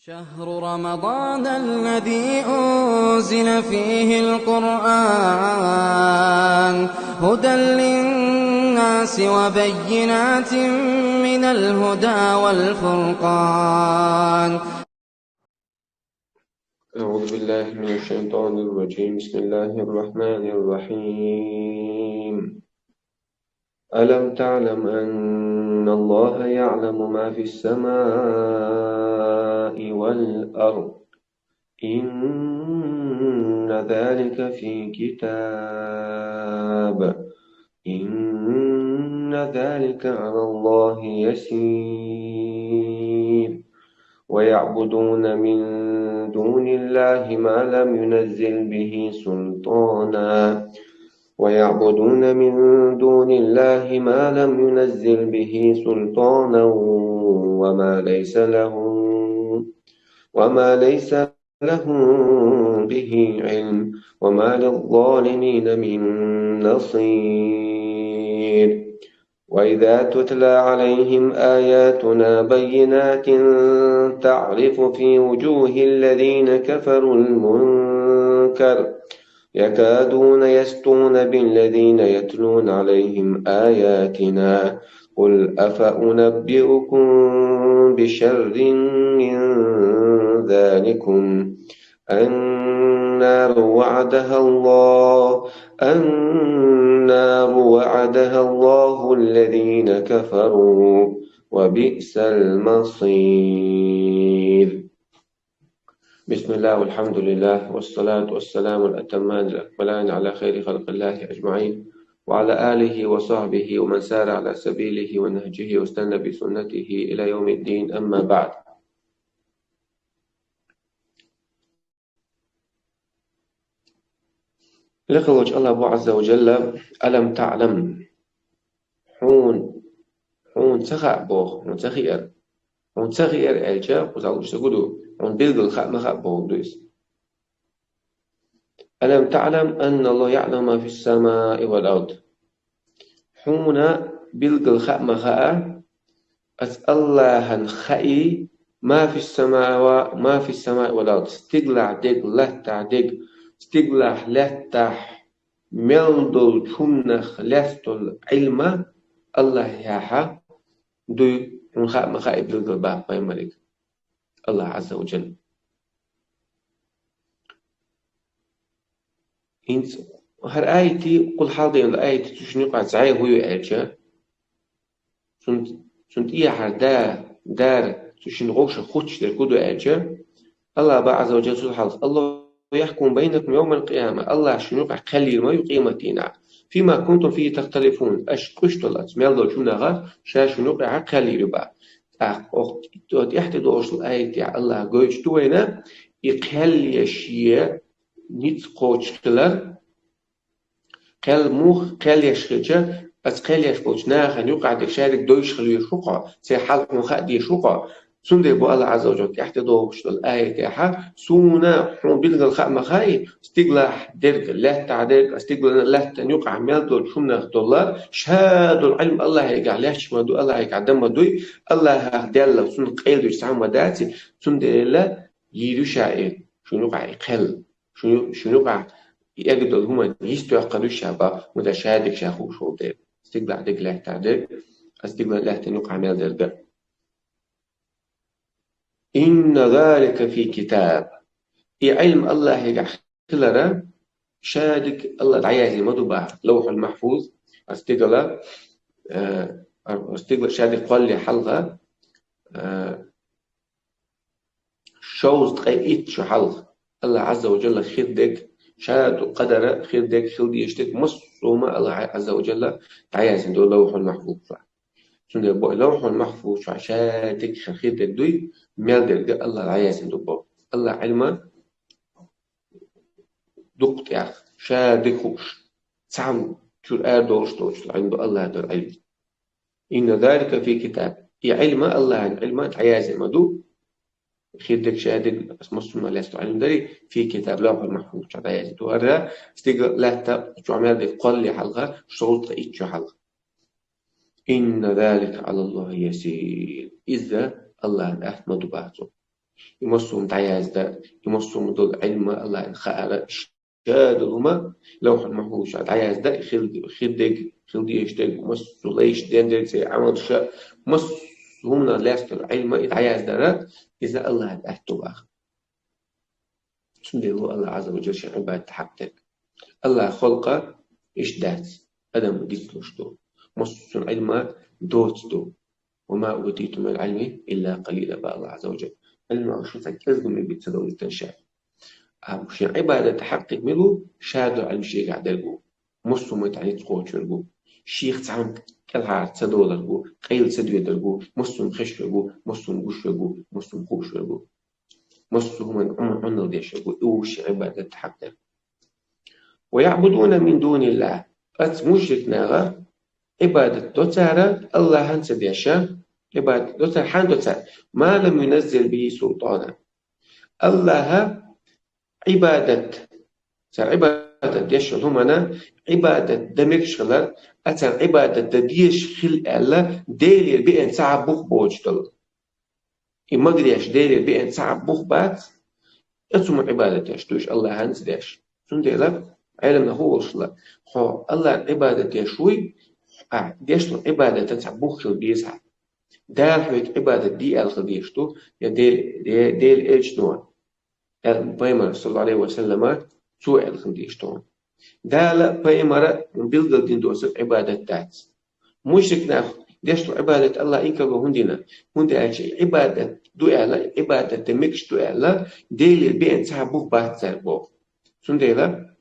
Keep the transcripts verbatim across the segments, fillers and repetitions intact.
شهر رمضان الذي أنزل فيه القرآن هدى للناس وبينات من الهدى والفرقان. أعوذ بالله من الشيطان الرجيم. بسم الله الرحمن الرحيم. ألم تعلم أن الله يعلم ما في السماء والأرض؟ إن ذلك في كتاب. إن ذلك على الله يسير. ويعبدون من دون الله ما لم ينزل به سلطانا ويعبدون من دون الله ما لم ينزل به سلطانا وما ليس لهم وما ليس لهم به علم وما للظالمين من نصير. وإذا تتلى عليهم آياتنا بينات تعرف في وجوه الذين كفروا المنكر يكادون يسطون بالذين يتلون عليهم آياتنا. قل أفأنبئكم بشر من ذلكم النار وعدها الله النار وعدها الله الذين كفروا وبئس المصير. بسم الله والحمد لله والصلاة والسلام الأتمان الأكملان على خير خلق الله أجمعين وعلى آله وصحبه ومن سار على سبيله ونهجه واستنى بسنته إلى يوم الدين، أما بعد. Лекха волчу Аллах бу Ӏазза ва Джалла: «Алам таӀлам». Хьуна, хьуна ца хаьа боху, хьуна ца хиара. Хьуна ца хиара аьлча, кхузахь луш ца гу ду, хьуна билггал хаьа ма хаьа боху ду иза. «Алам таӀлам анна Аллаха яӀламу ма фис-самаи вал ард». Хьуна билггал хаьа ма хаьа, аса Аллахьан хаий, ма фис-самава-, ма фис-самаи вал ард. Стигалахь дерг, латтахь дерг, стигалахь, лаьттахь мел долчу хӀуманах лаьцна долу Ӏилма Аллахьехьа дуй, хьуна хаьа ма хаьа билггал боху пайхамарга Аллах Ӏазза ва Джалла. ХӀинца хӀара аят, кхул хьалха деана аят, цу шина юкъахь зӀе хӀун ю аьлча, цунна, цунна тӀехьара да-, дара, цу шина вовшах хуттуш дерг хӀун ду аьлча, Аллах боху Ӏазза ва Джалла цул хьалха: «Аллаху яхкуму байнакум явмал къияма». Аллах шуна юкъахь кхел йийр ма ю къематдийнахь. «Фима кунтум фихи тахталифун». Аша къуьйсуш долу оцу мел долчу хӀуманах Ша шуна юкъахь кхел йийр ю боху. ТӀаккха оха тӀехь тӀедогӀуш долу аятехь Аллаха гойтуш ду вайна, и кхел еш е ницкъ кхочуш хилар, кхел муха кхел еш хилча, аса кхел еш болчу нахана юкъахь дерг шадерг девзаш хила везаш ву-кх хьо, церан хьал хьуна хаа дезаш ву-кх хьо. Цундела боху Аллах Ӏазза ва Джалла тӀехь тӀедогӀуш долу аятехь: «Суна хьуна билггал хаьа ма хаьий, стигалахь дерг, лаьттахь дерг, стигалан, лаьттан юкъахь мел долчу хӀуманах долу, ша долу Ӏилма Аллахьегахь лаьтташ ма ду, Аллахьегахь дан ма дуй, Аллахьах даьлла, цунах къайладеш цхьамма дац, цундела йийр ю Ша и шуна юкъахь и кхел». Шуна ю-, шуна юкъахь и эгна долу хӀуманна йист тоьхна ду Ша боху, хӀунда аьлча шадерг Ша хууш волу дела. Стигалахь дерг, лаьттахь дерг, аса стигалан, лаьттан юкъахь мел дерг а. «Инна залика фи китаб». И Ӏилма Аллахьегахь хилар шадерг Аллаха дӀаязйина ма ду боху, Лавхьул Махьфуз, аса стигала, э, аса стигала шадерг кхоллале хьалха, э, шовзткъе итт шо хьалха Аллах Ӏазза ва Джалла хир дерг, Ша долу къадара хир дерг, хила дезаш дерг, массо а хӀума Аллах Ӏазза ва Джалла дӀаязйина ду Лавхьул Махьфуз чохь. Цундела боху Лавхьул Махьфуз чохь шадерг хир дерг дуй, мел дерг а Аллах дӀаязйина ду боху. Аллах Ӏилма дукха тӀех, шадерг хууш, цхьамма чуьра арадолуш долчул Ӏилма ду Аллах долу Ӏилма. «Инна залика фи китаб». И Ӏилма, Аллахьан Ӏилма дӀаязйина ма ду. Хир дерг, шадерг, аса массо а хӀуманах лаьцна Ӏилма дарий, фи китаб, Лавхьул Махьфуз чохь дӀаязйина ду. ХӀара стигала, лаьтта чохь мел дерг кхоллале хьалха, шовзткъе итт шо хьалха. «Инна залика Ӏала Аллахи ясир». Иза Аллахьан атта ма ду боху цо. И массо хӀума дӀаязда, и массо хӀума долу Ӏилма Аллахьан хаара, ша долу хӀума, Лавхьул Махьфуза дӀаязда, и хила, хила дерг, хила дезаш дерг, массо а лайш ден дерг, церан Ӏамалш, массо а хӀуманах лаьцна долу Ӏилма и дӀаяздара, иза Аллахьан аьтто боху. Цундела ву Аллахь Ӏазза ва Джалла шен Ӏибадат хьакъ дерг. Аллахьан халкъ иштта дац, адам дицлуш ду. Массо а Ӏилма доцу ду. «Ва ма утитум минал Ӏилми илла къалила», боху Аллахь Ӏазза ва Джалла. Ӏилма шу цхьа кӀезга мегар ца довлийтина ша. Амма шен Ӏибадат хьакъ дерг мила ву, ша долу Ӏилма шегахь дерг ву. Массо а хӀума тӀехь ницкъ кхочург ву. Шех цхьа хӀума кӀелхьара ца долург ву, къайла ца доьдург ву, массо а хӀума хезаш верг ву, массо а хӀума гуш верг ву, массо а хӀума хууш верг ву. Массо а хӀуманна Ӏун-, Ӏуналла деш верг ву, и ву шен Ӏибадат хьакъ дерг. «Ва яъбудуна мин дуниллахь». Оцу мушрик наха Ӏибадат до цара, Аллахьан ца деш, Ӏибадат до цара, хьан до цара? «Ма лам юназзил бихи султана». Аллахьа Ӏибадат, цара Ӏибадат деш йолу хӀуманна Ӏибадат дан мегаш хилар, а цара Ӏибадат дан дезаш хила аьлла, Делера беана цхьа а бух боцуш долу. И магадеш Делера беана цхьа а бух бац, оцу хӀуманна Ӏибадат деш ду уьш, Аллахьан ца деш. Цундела Ӏеламнаха хӀун олуш хилла, хьо Аллахьан Ӏибадат деш вуй, ахь деш долу Ӏибадатан цхьа бух хила беза хьан. Дала хьоьга Ӏибадат де аьлла хила дезаш ду, я Дела, я Делан элчано, я пайхамара, саллаллаху Ӏалайхи ва саллама, цо аьлла хила дезаш ду. Дала, пайхамара билгалдина доцург Ӏибадат дац. Мушрик нах деш долу Ӏибадат Аллахьа инкарло хӀунда дина? ХӀунда аьлча и Ӏибадат ду аьлла, и Ӏибадат дан мегаш ду аьлла, Делера беана цхьа а бух бац цаьрга боху. Цундела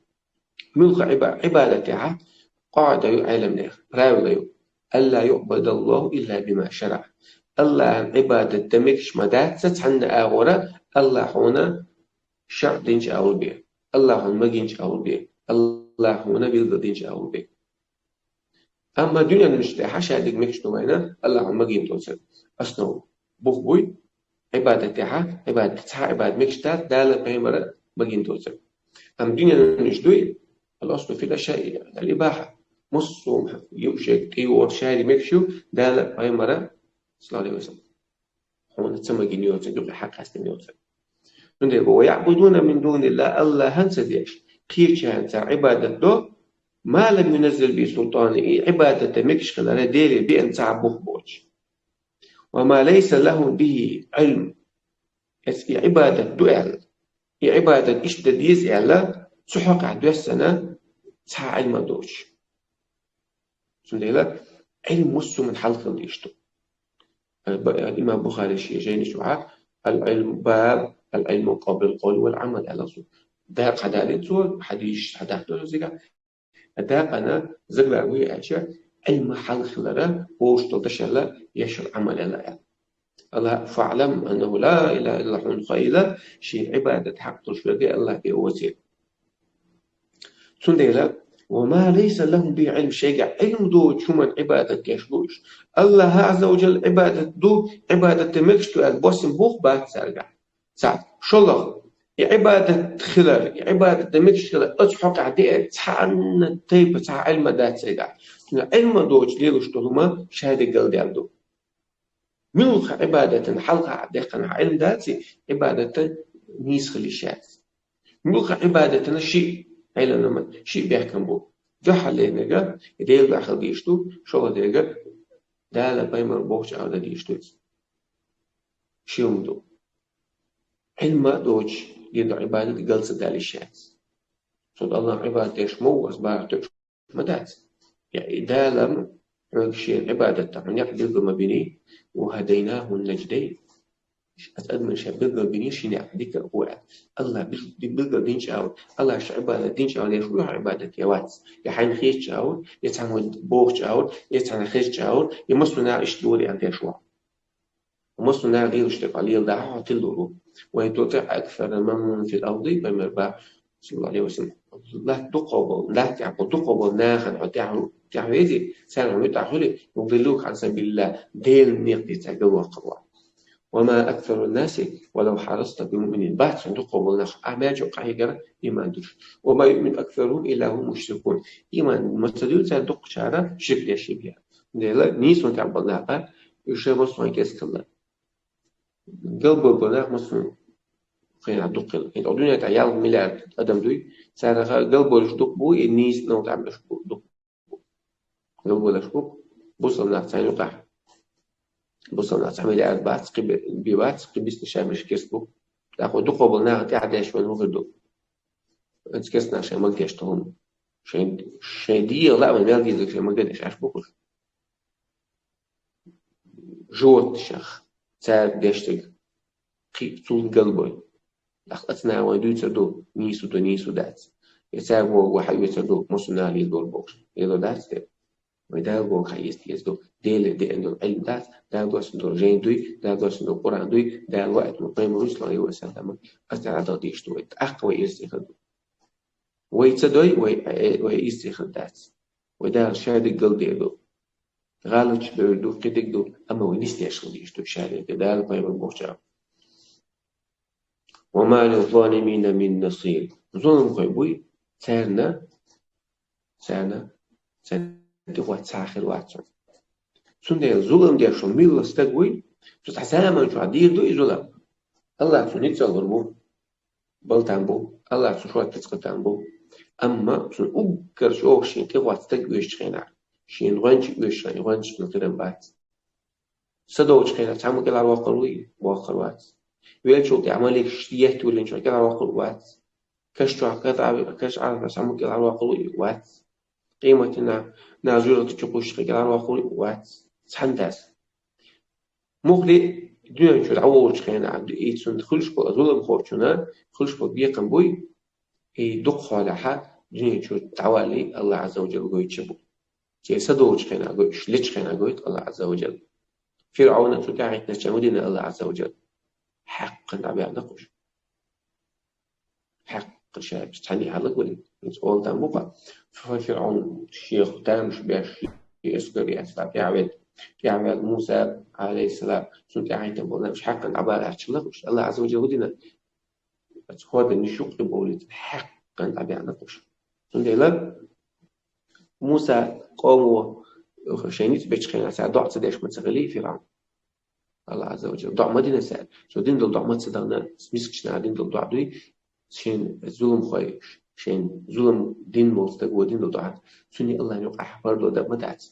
муьлхха Ӏиба-, Ӏибадатехь къаӀида ю Ӏеламнехан, правила ю: «Алла юъбадаллаху илла бима шараъ». Аллахьан Ӏибадат дан мегаш ма дац цхьанна агӀора, Аллахьа хьуна шарӀ динчу агӀор бен, Аллахьа хьуна магинчу агӀор бен, Аллахьа хьуна билгалдинчу агӀор бен. Амма дуьненан муьжда тӀехь ша дерг мегаш ду вайна, Аллахьа хьуна магийна доцург. Основа бух буй, Ӏибадатехь, Ӏибадат, цхьа а Ӏибадат мегаш дац, Дала, пайхамара магийна доцург. Амма дуьненан муьжда дуй, ал-аслу фил ашяи ал-ибахьа. Массо а ю шега тӀейогӀу, ша дерг мегаш ю, Дала, пайхамара, саллаллаху Ӏалайхи ва саллам, хьуна ца магийна йоцург, юкъа хьакъ къастина йоцург. Цундела: «Ва яъбудуна мин дуниллахь», Аллахьан ца деш, кхечарна цара Ӏибадат до, «ма лам юназзил бихи султана», и Ӏибадат дан мегаш хилар, Делера беана цхьа а бух боцуш. «Ва ма лайса лахум бихи Ӏилм». Эцу и Ӏибадат ду аьлла, и Ӏибадат иштта дан деза аьлла, цу хьокъехь доьссина цхьа а Ӏилма доцуш. Цундела Ӏилма массо а хӀуманна хьалха хила дезаш ду. Ал-Ба-, имам Бухари шен жайни чохь: «Ал-Ӏилму баб, ал-Ӏилму къаблал къавли вал Ӏамал», аьлла цо. Дакъа хьадалийна цо, хьадисаш хьадахьа цо цигахь. Дакъана заглавие аьлча, Ӏилма хьалха хилара, оцу долу дашалла, ешал Ӏамал аьлла аьлла. Алла, «фаӀлам аннаху ла илаха илла», хьуна хила, шен Ӏибадат хьакъ долуш верг Аллах бен воций. Цундела: «Ва ма лайса лахум бихи Ӏилм», шайгахь Ӏилма доцучу хӀуманна Ӏибадат деш бу уьш. Аллахьа Ӏазза ва Джалла Ӏибадат ду, Ӏибадат дан мегаш ду аьлла, босса бух бац цаьргахь. Цхьаъ, шолгӀа, и Ӏибадат хилар, и Ӏибадат дан мегаш хилар, оцу хьокъехь деа цхьанна тайпа цхьа Ӏилма дац цигахь. Цундела Ӏилма доцуш лелаш долу хӀума ша дерг галдаьлла ду. Муьлхха Ӏибадатана хьалха даьккхина Ӏилма дац, Ӏибадат нийса хила йиш яц. Муьлхха Ӏибадатана шиъ, Ӏилманан шиъ бехкам бу. Дуьххьарлерниг Делан дуьхьа хила дезаш ду, шолгӀа дерг Дала, пайхамара бохучу агӀор дан дезаш ду иза. Ши хӀума ду. Ӏилма доцуш дина долу Ӏибадат гал ца дала йиш яц. Цу Аллахьан Ӏибадат деш ма ву ас бахар тоьуш ма дац. Я и Дала хьоьга шен Ӏибадат дан хьуна некъ билгал ма биний, «ва хӀадайнаху ннаждайн». Ас адамна ша билгал биний ши некъ, дика а, хӀун а. Аллахьа бил-, билгал динчу агӀор, Аллахьа ша Ӏибадат динчу агӀор деш ву хьо Ӏибадат, я вац. Я хьайна хетачу агӀор, я цхьанна бохучу агӀор, я цхьанна хезачу агӀор, я массо а наха иштта лорий аьлла деш ву хьо. Массо а наха лелаш дерг хьо леладахь, хьо тилалур ву. «Ва ин тутиъ аксара ман фил арди», пайхамара боху, саллаллаху Ӏалайхи ва саллам. Латта дукхахболу, латта тӀехь болу дукхахболу нахана хьо тӀаьхьа, тӀаьхьавезий, царна хьо муьтӀахь хуьлий, «юдиллука Ӏан сабилиллахь», Делан некъа тӀера цара галваккхар ву. «Ва ма аксару ннаси ва лав хьараста бимуъминин». Бац хьуна дукхахболу нах, ахь маьждиг чу къахьегара, иман долуш. «Ва ма юъмину аксаругьум илла ва хӀум мушрикун». Иман ма ца дуьллу цара дукхачара ширк деш хилар. Дела нийса хӀума тӀехь болу нах, уьш массо а хӀуманна кӀезиг хилла. Галбола нах массо хенахь дукха хилла. ХӀинца дуьнен тӀехь ялх миллиард адам дуй, царах галболуш дукха бу, и нийса новкъа тӀехь беш бу дукха бу. Галболуш бу, бусалба нах царна юкъахь. Бусалба нах цхьа миллиард бац, кхин бе-, бе бац, кхин биснарш ша берш керс бу. ТӀаккха дукха болу нах тӀаьхьа деш вайн вухур ду. Оцу керстанаша шайн магадеш тоху хӀума. Шайн, шайн дегӀан лааман мел дезарг шайн магадеш Ӏаш бу уьш. Животнашах, цаьрга деш дерг, кхин цул галбой. Ахь ацна вайн дуьйцур ду, нийса ду, нийса дац. Я цаьрга вогӀу хьан оьцур ду, массо а нана лелор бохуш. Лелор дац те? Вай Дала боху хьан йист еза ду. Деле деана долу Ӏилм дац, Дала доссина долу жайн дуй, Дала доссина долу Къуръан дуй, Дала ваийтина пайхамар ву, саллаллаху Ӏалайхи ва саллам, ас Дала дагадийш ду вай. ТӀаккха вай ирс тӀехар ду. Вай ца дой, вай, э, вай ирс тӀехар дац. Вай Дала шадерг галдер ду. ГӀалаташ бевр ду, кхидерг ду, амма вай нисдеш хила дийш ду, шадерг Дала пайхамар бохучара. «Ва ма лиззалимина мин насир». Зуламхой буй, царна, царна, царна тӀехӀотта цхьа хир вац цунна. Цундела зулам деш волу милла стаг вуй, цу цхьа заман чохь дийр ду и зулам. Аллах цу ницкъ лур бу, балтам бу, Аллах цу шорта ницкъ там бу. Амма цунна уггар чӀогӀа шен тӀехӀотта стаг оьшучу хенахь, шен гӀоьнча оьшучу хенахь, гӀоьнча хилла хиран бац. Са долчу хенахь цхьамма кӀелхьарвоккхур вуй? Воккхур вац. Веллачул тӀаьхьа маликаш еттавиллинчохь кӀелхьарвоккхур вац. Каш чохь катӀа, каш Ӏарахь цхьамма кӀелхьарвоккхур вуй? Вац. Къематдийнахь нах жоьжахати чу кхуьссуш кӀелхьарвоккхур вуй? Вац. Цхьаьна дац. Муххале дуьнен чуьра дӀаволучу хенахь, и цунна хуьлуш болу зуламхочунна хуьлуш болу бекхам буй, и дукха хьолехьа дуьнен чуьра дӀаваллий Аллах Ӏазза ва Джалла гойтуш бу. Церан са долчу хенахь гойтуш, лечу хенахь гойту Аллах Ӏазза ва Джалла. ФирӀавна цу тӀаьхьахӀиттинчарна ма дина Аллах Ӏазза ва Джалла. Хьаькхна дӀабаьхна кхуш. Хьаькхна ша цхьаьна хьалаг валий. Иза олу там бу-кх. Фа ФирӀавн шех тамаш беш, шен эскар яц, тӀаьхьавед-, тӀаьхьаваьлла Муса, Ӏалайхиссалам, цунна тӀаьхьахӀиттина болу нах хьаькхна дӀабаларча хилла кхуш. Аллах Ӏазза ва Джалла хӀун дина? Оцу хӀордан ниш юккъе бовлийта, хьаькхна дӀабаьхна кхуш. Цундела Муса къомо шайн ницкъ бечу хенахь цара доӀа ца деш ма ца хилий ФирӀавн. Аллах Ӏазза ва Джалла доӀа ма дина цара. Цо дина долу доӀа ма ца дахана, мискачу наха дина долу доӀа дуй, шен зуламхой, шен зулам дина волу стаг вон дина долу доӀа. Цунна Аллахьан юкъахь пардо дан ма дац.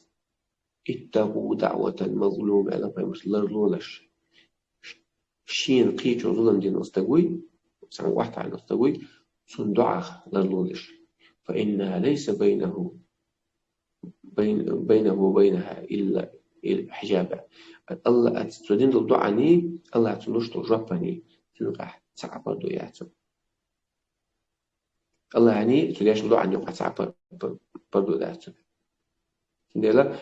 «Иттакъу даъватал мазлум», аьлла пайхамарс, ларлолаш. Шена кхечо зулам дина стаг вуй, цхьана охьатаьӀна стаг вуй, цунна доӀах ларлолаш. «Фа инна лайса байнаху, байн-, байнаху ва байнаха илла, ил-, хьижаба». Алла аца цо дина долу доӀани, Алла цунна луш долу жоппани, цуьнан юкъахь цхьа а пардо яц. Аллахьани цу дешна доӀанна юкъа цхьа пар-, пар-, пардо дац. Цундела,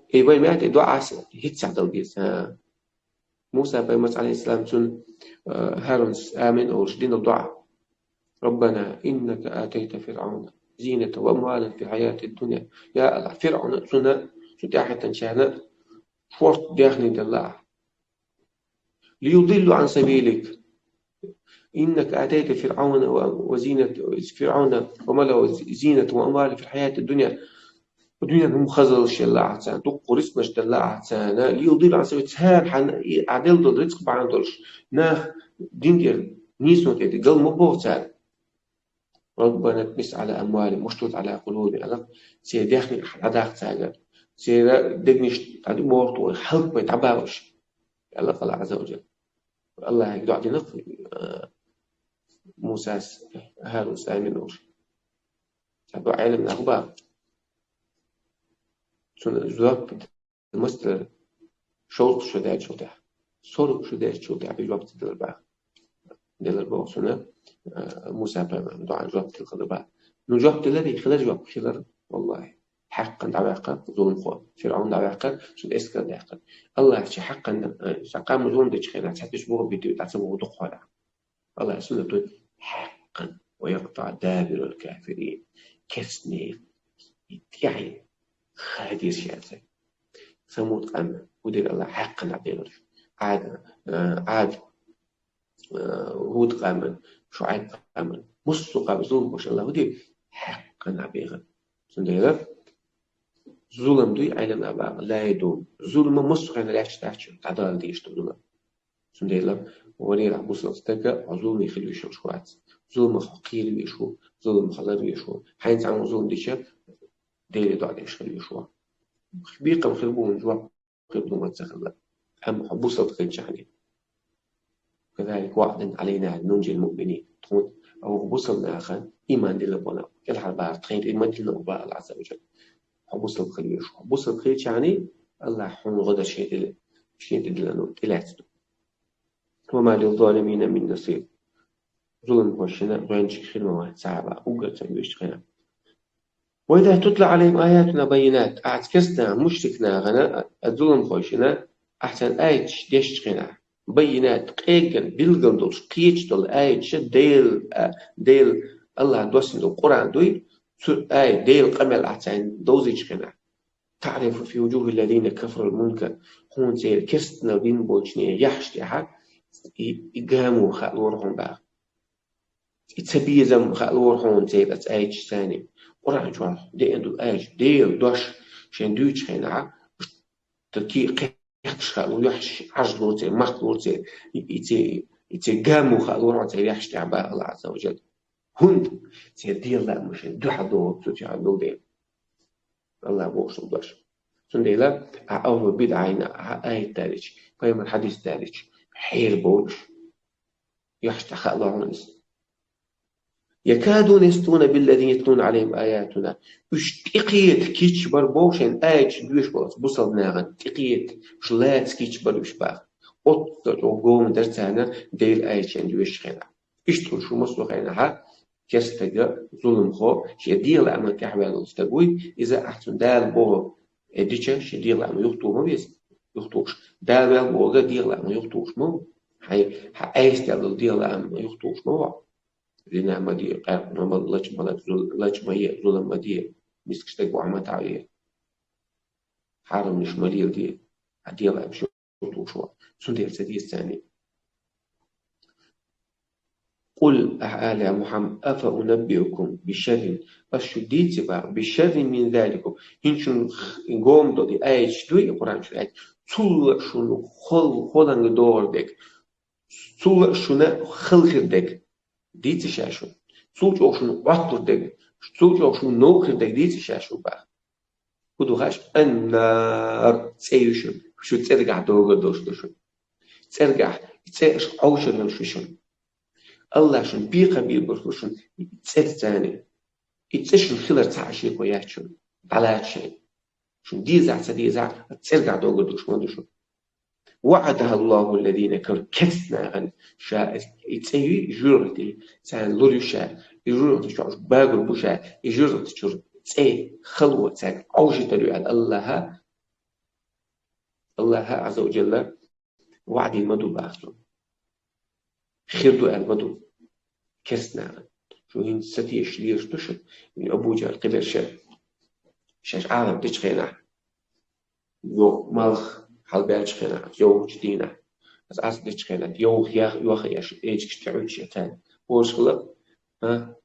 и вай мега тӀе доӀас хӀинца дала деза. Муса пайхамарс, Ӏалайхиссалам, цунна, а, ХӀарунс амин олуш дина доӀа. «Раббана иннака атайта ФирӀавна зинатан ва амвалан фил хьаятид дунья». Я Аллах, ФирӀавна, цунна, цу тӀаьхьахӀиттинчарна шорта даьхни делла ахь. «Лиюдиллу ан сабилик. Иннака атайта ФирӀавна ва, ва зинат, ФирӀавна ва малаху зинатан ва амвалан фил хьаятид дунья». Дуьненан хӀума хазаллаш елла ахь царна, дуккха рицкъанаш делла ахь царна. «Лиюдиллу ан сабилик», цара хьан, и, ахь делла долу рицкъ бахьана долуш, нах дин тӀера, нийсонан тӀера гал ма боху цара. «Раббана тмис Ӏала амвалихим, вашдуд Ӏала къулубихим», аьлла, церан даьхни ахь дӀадаккха цаьргара. Церан дегнаш дӀадуьйху вай, хӀаллакбай дӀабаха уьш, аьлла Аллах Ӏазза ва Джалла. Аллахьига доӀа дина, а, Мусас, ХӀарунс амин олуш. Цхьа доӀа Ӏеламнаха баха. Цунна жоп мастер шовзткъа шо даьллачул тӀаьхьа, сорок шо даьллачул тӀаьхьа и жоп ца делар баха. Делар боху цунна, а, Муса пайхамаран доӀан жоп дилла хилар баха. Ну, жоп деларий, хилар жоп, хилар, валлахӀи. Хьаькхна дӀаваьккхар зуламхо, ФирӀавн дӀаваьккхар, цуьнан эскар даьккхар. Аллахьчу хьаькхна, а, сан къам зулам дечу хенахь, цхьа тӀуьш боху битий, дӀа ца боху дукха хьолахь. Аллахьан суннат вуй хьаькхна: «Ва якътаӀа дабирал кафирин». Керстанийн тӀаьхье хадийша шаьрца. Самуд къам хӀун дира Аллахь хьаькхна дӀадехар. Ӏад, а, Ӏад, а, ХӀуд къам, ШуӀайб къам, массо а къам зуламхоша Аллахь хӀун дира хьаькхна дӀабехар. Цундела зулам дуй Ӏеламнаха баха, лай ду. Зулам массо а хенахь лаьтташ дац, дӀадала дезаш ду зулам. Цундела валерахь бусалба стага хьо зуламе хила вешалуш вац. Зуламах хьо кхера веш ву, зулам хьо лара веш ву. Хьайна цхьаммо зулам дича, Деле доӀа деш хила веш ву. Бекхам хир бу хьуна жоп хир ду ма ца хилла. Амма хьо бусалба хилчахьана. كذلك وعدا علينا ننجي المؤمنين. Тхуна, а оха бусалба наха, иман дилла болу, кӀелхьарбахар тхайна тӀе ма диллина оха, боху АллахӀа Ӏазза ва Жалла. Хьо бусалба хила веш ву. Хьо бусалба хилчахьана, АллахӀа хьуна гӀо дар шен тӀе, шен тӀе диллина, тӀелаьцна ду. وما للظالمين من نصير. Зуламхошна гӀоьнчиг хир ма вац цхьа а, уггар царна вуьйцучу хенахь. وإذا تتلى عليهم آياتنا بينات. Ахьа цу керстанахана, мушрик нахана, а, зуламхошна, ахьа царна аяташ дешчу хенахь. بينات, къеггина, билггал долуш, кхеташ долу аяташ, Дела, а, Дела, АллахӀа доссийна долу Къуръан дуй, цу аят, Делан къамел ахьа царна довзийчу хенахь. تعرف في وجوه الذين كفروا المنكر. Хьуна церан керстанал дина болчеран яххьаш тӀехь и, и гамо хаалора хьуна боху. И цабезам хаалора хьуна церан оцу аяташца. Къуръан чохь деана ду аяташ, Делан дош шайна дуьйцучу хенахь, уьш кхеташ хаалора, яххьаш Ӏаьржлора церан, махкалора церан, и, и церан, и церан гамо хаалора хьуна церан яххьаш тӀехь, боху АллахӀа Ӏазза ва Жалла. ХӀунда? Церан дегӀан лаамаш шайна дуьхьал догӀу цу тӀехь долу дела. АллахӀа бохуш долу дош. Цундела ахьа ахӀлу бидӀа йина, ахьа аят далийча, пайхамаран хьадис далийча, хьерабовлуш, яххьаш тӀехь хаалора хьуна иза. يكادون يسطون بالذين يتلون عليهم آياتنا. Уьш тӀекхета кийча бара боху шайна аяташ доьшуш болчу бусалба нахана, тӀекхета, уьш лаца кийча бара уьш боху. Оццул чӀогӀа гома дара царна Делан аяташ шайна доьшучу хенахь. Иштта хуьлуш ву массо а хенахь, керстаг, зуламхо, шен дегӀан лааман тӀехь ваьлла волу стаг вуй, иза ахьа цунна Дала боху, э, дича, шен дегӀан лаам юхатоха ма веза, юхатухуш. Дала ваьлла бохург дегӀан лаам юхатухуш ма ву. Хьайн, хьан айса даьлла долу дегӀан лаам юхатухуш ма ву. Зина ма де, къаьркъа ма мала, лач ма лач, зул-, лач ма е, зулам ма де, мискачу стеган охьа ма таӀе. Хьарамнаш ма леладе, хьан дегӀан лаамаш юхатухуш ву. Цундела ца деза царна. قل, ахьа ала, я Мухьаммад, أفأنبئكم بشر, ас шуьга дийций боху, بشر من ذلكم, хӀинца шуна гома долу и аяташ дуй, и Къуръан чуьра аяташ, цул а шуна хол-, холанга догӀур дерг, цул а шуна хала хир дерг дийций ша шуна? Цул чӀогӀа шуна Ӏоттур дерг, цул чӀогӀа шуна новкъа хир дерг дийций ша шуна боху? ХӀун ду хаьий? النار, цӀе ю шуна, шу цӀергахь догӀур долуш ду шуна. ЦӀергахь, и цӀе аша Ӏовшур йолуш ю шуна. АллахӀа шуна бекхам бийр болуш ву шуна цӀерца. И цӀе шуна хилар цхьа а шеко яц шуна. ДӀалаца шайна. Шуна дезахь а, ца дезахь а, цӀергахь догӀур долуш ма ду шуна. وعدها الله الذين كفروا, керста нахана ша и цӀе юй, и жоьжахати царна лур ю ша, и жоьжахати чохь уьш багор бу ша, и жоьжахати чуьра цӀе хало цаьрга Ӏовшийтур ю аьлла АллахӀа, АллахӀа Ӏазза ва Жалла ваӀда ма ду боху цо. Хир ду аьлла ма ду керста нахана. Шу хӀинца сатийсаш лелаш ду шу, и Абу ЖахӀал, кхиберш, шаьш Ӏазап дечу хенахь, йо-, малх хьалабаьллачу хенахь, йовхачу дийнахь, аса Ӏазап дечу хенахь, йовха, йох-, йоха еш, эчигаш тӀе Ӏуьттуш я царна. Бохуш хилла, а,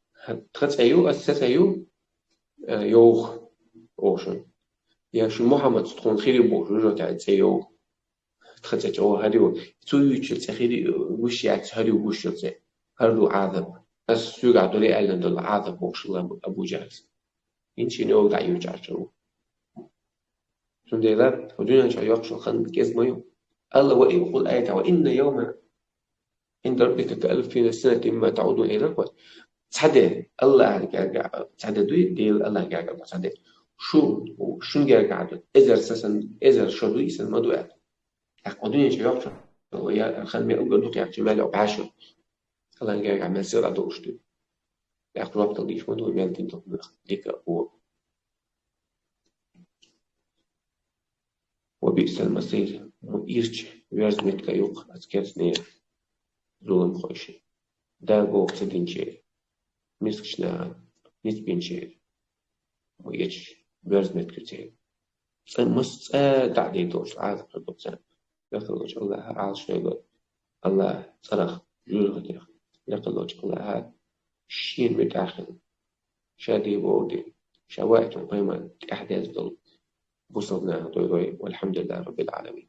тхан цӀе ю, аса сан цӀе ю, а, йовха, боху шуна. Я шун Мухьаммадца тхуна хир ю бохуш, жоьжахатин цӀе йовха. Тхан цӀе чӀогӀа хӀара ю. Цо юьйцучу цӀе хир ю, гуш яц, хӀара ю гуш йолу цӀе. ХӀара ду Ӏазап. Аса соьгахь долий аьлла долу Ӏазап бохуш хилла Абу ЖахӀала. ХӀинца шен йовха дӀа юьйцуш Ӏаш ву. Цундела, хӀокху дуьнен чохь йоккхуш йолу хан кӀезиг ма ю. Алла ва и-, къул айта ва инна йовман Ӏинда раббика ка алфи санатин мимма таӀуддун, элира вай. Цхьа де, Аллахьан гергахь, цхьа де дуй, Дела Аллахьан гергахь ду цхьа де. Шу, шун гергахь ду, эзар са сан, эзар шо дуй, и сан ма ду аьлла. ТӀаккха дуьнен чу йоккхуш, я хан мел угар ду кхаьчча, мел йоккху бӀаьшу. Аллахьан гергахь мел сиха долуш дуй. ТӀаккха жоп дала дийш ма ду, мел дина дика, о. Ва биъсал масир, ма ирча верза меттиг ю-кх оцу керстанера, зуламхойшна. Дала бохург ца динчеран, мискачу нахана ницкъ бинчеран, ма ирча верза меттиг ю церан. ЦӀа-, массо а цӀа дӀа а дийр долуш, Ӏазап хир ду царна. Лакхара волчу Аллахьа Ӏалашдойла. Аллахьан цӀарах, жоьжахатех, лакхара волчу Аллахьа шена муьтӀахь хила. Ша де бохург де, ша ваийтина пайхамар тӀаьхьадерза долу бусалба нахах дойла вай. Валхьамдулиллахьи раббил Ӏаламин.